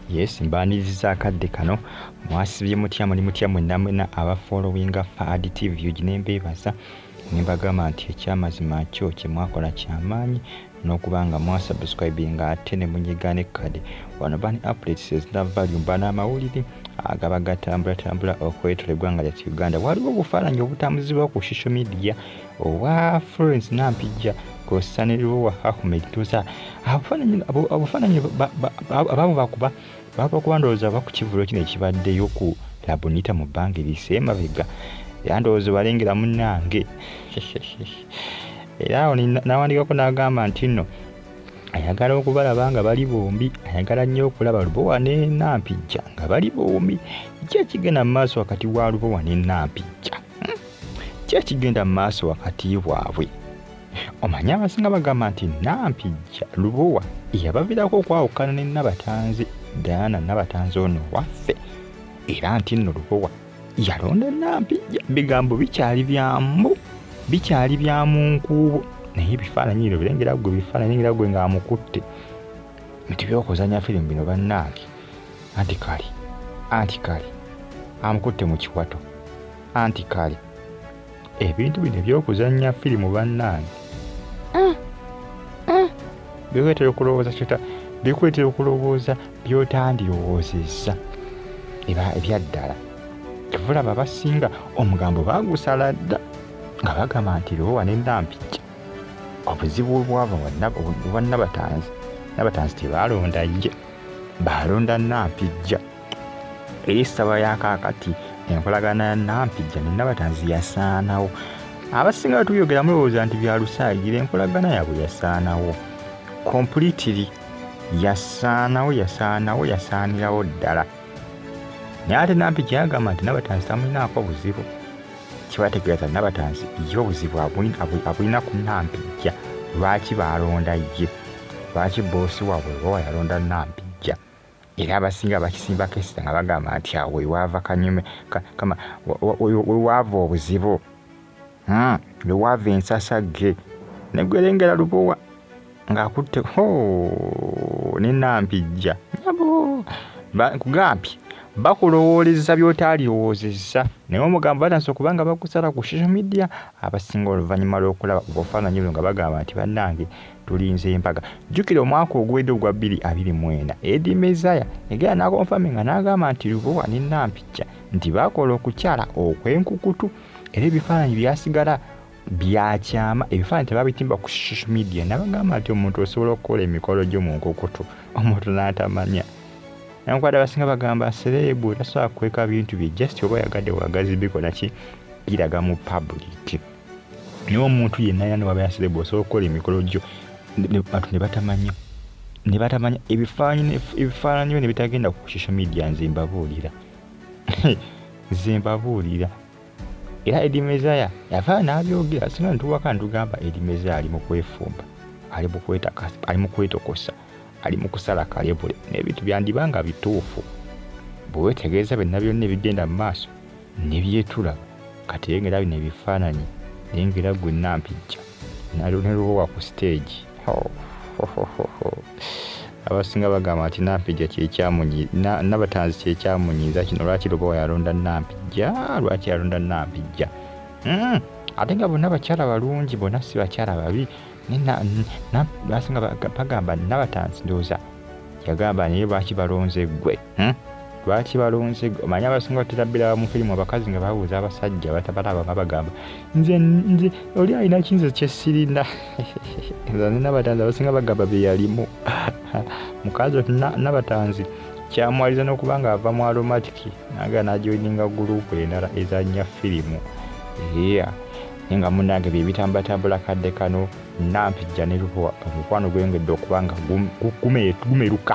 Yes, mbaaniriza akadde kano. Mwasibye mutya? Muli mutya mwenna mwena abafollowinga Fahad TV? Ne mbeebaza ne mbagamba nti ekyamazima kyo kye mwakola kyamaanyi n'okuba nga mwasubscribinga ate ne munyiga n'ekkade. Wano bani updates ezina value, mba n'amawulire agaba gatambulatambula okwetola eggwanga lyaffe Uganda. Waliwo obufaananyi obutambuzibwa ku social media obwa Florence Nampijja kw'ossa ne Lubowa Ahmed Tusa. Obufaananyi abamu bakuba bava kuba ndowooza ba ku kivvulu kino ekibaddeyo ku Labonita mu bbanga eriyise emabega, era ndowooza balengera munnange. Era awo n'awandikako n'agamba nti nno ayagala okubalaba nga bali bombi, ayagala nnyo okulaba Lubowa ne Nampijja nga bali bombi. Ki ekigenda mu maaso wakati wa Lubowa ne Nampijja? Ki ekigenda mu maaso wakati waabwe? Omanyi abasinga bagamba nti Nampijja Lubowa yabaviirako okwawukana ne Nabatanzi Diana Nabatanzi ono waffe, era nti nno Lubowa yalonda Nampijja. Bigambo bikyali byambu, bikyali bya mu nkuubo, naye ebifaananyi bino birengera ggwe, ebifaananyi birengera ggwe ng'amukutte nti by'okuzannya firimu bino bannange. Anti kale, anti kale amukutte mu kiwato, anti kale ebintu bino eby'okuzannya firimu bannange bikuleetera okulowooza kyota, bikuleetera okulowooza by'otandirowoozezza ebyaddala. Kyova olaba abasinga omugambo baagusala dda nga bagamba nti Lubowa ne Nampijja obuzibu bwava bwa Nabatanzi. Nabatanzi tebaalonda ye, baalonda Nampijja. Era essaawa ya kaakati enkolagana ya Nampijja ne Nabatanzi yasaanawo. Abasinga bwe tubyogera mulowooza nti bya lusaagira, enkolagana yaabwe yasaanawo completely, yasaanawo, yasaanawo, yasaanirawo ddala. Naye ate Nampijja yagamba nti Nabatanzi tamulinaako buzibu. Kibategeeza Nabatanzi ye obuzibu abulina ku Nampijja. Lwaki baalonda ye? Lwaki boosi waabwe Lubowa yalonda Nampijja? Era abasinga bakisimbako essira nga bagamba nti awo wewaava kanyume kama wewaava obuzibu, wewaava ensasagge. Ne gwerengera Lubowa ng'akutte ne Nampijja, nyabo nkugambye bakulowooleza by'otaalirowoozezza. Naye omugambo batandise okuba nga bagusala ku social media abasinga oluvannyuma lw'okulaba obufaananyi buno nga bagamba nti bannange tulinze embaga. Jjukira omwaka oguwedde ogwa 2024 Eddie Mezaya yagenda n'akonfaminga n'agamba nti Lubowa ne Nampijja nti baakola okukyala okw'enkukutu, era ebifaananyi byasigala byakyama, ebifaananyi tebabitimba ku social media. Nabagamba nti omuntu osobola okukola emikolo gyo mu nkukutu omuntu n'atamanya. Newankubadde abasinga bagamba celeb tasobola kukweka bintu bye, just oba oyagadde bwagazi bikola ki biraga mu public. Naye omuntu yenna yenna newaba celeb osobola okukola emikolo gyo bantu ne batamanya, ne batamanya ebifaananyi byo ne bitagenda ku social media. Nze mbabuulira, nze mbabuulira. Era Eddie Mezaya yavaayo n'abyogera, singa netuwaka netugamba Eddie Mezaya ali mu kwefumba, ali mu kwetakasa, ali mu kwetokosa, ali mu kusala kalebule, n'ebintu byandiba nga bituufu bwe weetegereza byonna byonna ebigenda mu maaso ne byetulaba. Kati lengera bino ebifaananyi, lengera ggwe Nampijja ne Lubowa ku stage. Abasinga bagamba nti Nampijja kyekyamunyi, Nabatanzi kyekyamunyiiza kino. Lwaki Lubowa yalonda Nampijja? Lwaki yalonda Nampijja? Ate nga bonna bakyala balungi, bonna si bakyala babi. Abasinga bagamba Nabatanzi ndowooza yagamba naye lwaki balonze ggwe? Lwaki balonze ggwe? Omanyi abasinga batera bbiraba mu firimu abakazi nga babuuza abasajja batabalaba nga bagamba nze nze oli alina ki nze kye sirina? Nze Nabatanzi abasinga bagamba bye yalimu mukazi oti Nabatanzi kyamwaliza n'okuba nga ava mu Aromatic naga n'ajoininga gurupu endala ezannya firimu. Yeah. Naye nga munnange bye bitambulatambula kadde kano, Nampijja ne Lubowa omukwano gweyongedde okuba nga gumeruka.